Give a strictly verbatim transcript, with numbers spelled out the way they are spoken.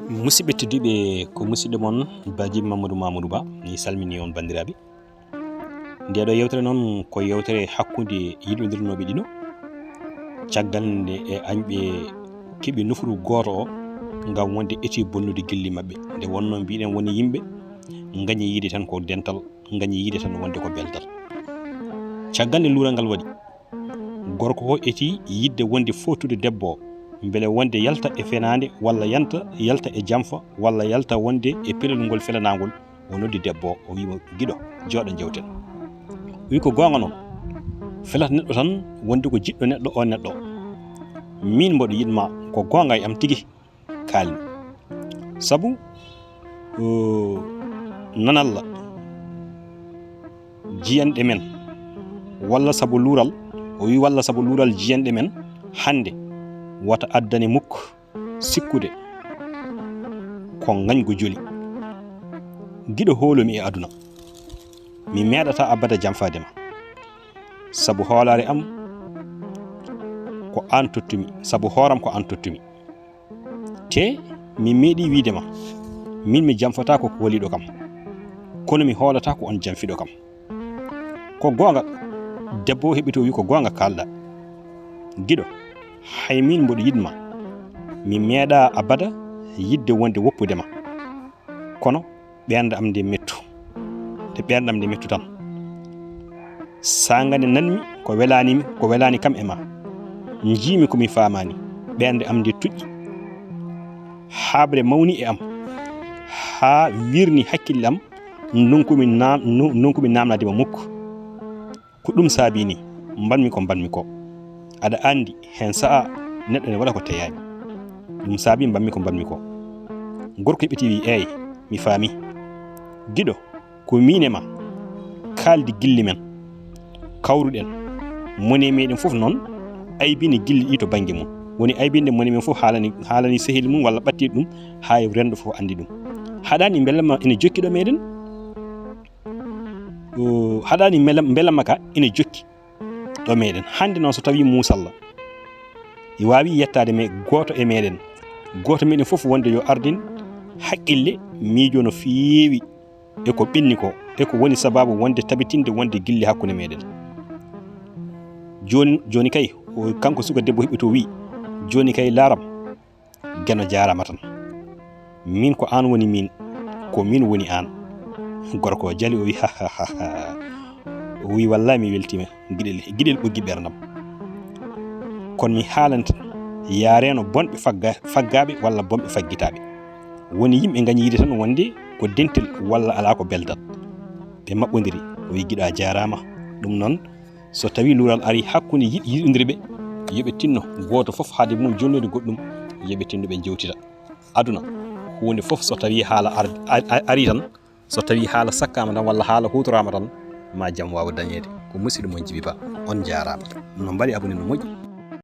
Musidɓe tedduɓe, ko musidɗo mon Badji Mamadou Mamadou Ba, mi salmini on banndiraaɓe. Nde ɗo yewtere noon ko yewtere hakkunde yiɗondirnooɓe ɗiɗo. Caggal nde e añɓe keɓi nofru gooto o ngam wonde eti bonnude gilli maɓɓe. Nde wonno mbiɗen woni yimɓe ngañi yiide tan ko dental, ngañi yiide tan wonde ko beltal. Caggal nde luural ngal waɗi, gorko o eti yiɗde wonde footude debbo o, mbele wonde yalta e fenaande walla yanta, yalta e jamfa walla yalta wonde e pelel ngol felanaangol. O noddi debbo o, o wiimo, "Giɗo, jooɗo njewten." O wi, "Ko goonga noon, felata neɗɗo tan wonde ko jiɗɗo neɗɗo o neɗɗo. Min mboɗo yiɗ ma, ko goonga e am tigi, kaalmi. Sabu, eh, nanalla jiyanɗe men, walla sabu luural," o wi, "walla sabu luural jiyanɗe men hannde, wata addane mukk sikkude ko ngañgu joli. Giɗo hoolomi e aduna, mi meeɗata abada jamfaade ma. Sabu hoolaare am ko aan tottumi, sabu hooram ko aan tottumi. Te mi meeɗi wiide ma, min mi jamfata ko waliiɗo kam, kono mi hoolata ko on jamfiiɗo kam." Ko goonga, debbo o heɓɓiti o wi, "Ko goonga kaalɗa. Giɗo, hay min mboɗo yiɗ ma. Mi meeɗa abada yiɗde wonde woppude ma. Kono ɓernde am nde mettu. Nde ɓernde am nde mettu tan. Saanga nde nanmi ko welaani mi, ko welaani kam e ma. Njiimi ko mi faamaani. Ɓernde am nde tuƴƴi. Haaɓre mawni e am. Haa wirni hakkille am. Nonkumi naam-, no-, nonkumi naamnaade ma mukk. Ko ɗum saabi ni, mbaɗmi ko mbaɗmi ko. Aɗa anndi, heen sa'a neɗɗo ne waɗa ko teyaani. Ɗum saabi mbaɗmi ko mbaɗmi ko." Gorko heɓɓiti wi, "Eey, mi faami. Giɗo, ko miin e ma kaaldi gilli men. Kawruɗen. Mone meɗen fof noon aybini gilli ɗi to bannge mum. Woni aybinde mone men fof haalani, haalani sehil mum walla ɓattiiɗo ɗum, haa e renndo fof anndi ɗum. Haɗaani mbela ma ene jokki ɗo meɗen?" O haɗaani mbela, mbela maka ina jokki ɗo meɗen. Hannde noon, so tawii muusalla, i waawi yettaade me gooto e meɗen, gooto meɗen fof wonde yo ardin haqqille, miijo no feewi e ko ɓenni ko, e ko woni sabaabu wonde tabitinde wonde gilli hakkunde meɗen. Jooni, jooni kay, o, kanko suka debbo heɓɓi to wii, "Jooni kay laaram." Geno jaaraama tan. Min ko aan woni min, ko min woni aan. Gorko o jali, o wi, "Ha, ha, ha, ha." O wi, "Wallahi mi weltiima, giɗel, giɗel ɓoggi ɓerndam. Kono mi haalante, yaareeno bonɓe fagga-, faggaaɓe walla bonɓe faggitaaɓe. Woni yimɓe ngañi yiide tan wonde ko dentel walla alaa ko beldat." Ɓe maɓɓondiri, o wi, "Giɗo a jaaraama." Ɗum noon, so tawii luural arii hakkunde yiɗ-, yiɗondirɓe, yo ɓe tinno gooto fof haade mum jonnoyde goɗɗum, yo ɓe tinno ɓe njewtida. Aduna, huunde fof so tawii haala ar-, a-, a-, arii tan, so tawii haala sakkaama tan walla haala huutoraama tan, ma jam waaw dañeede. Ko musidɗo mon Jibi Ba, on njaaraama. No mbaɗi abonné no moƴƴi,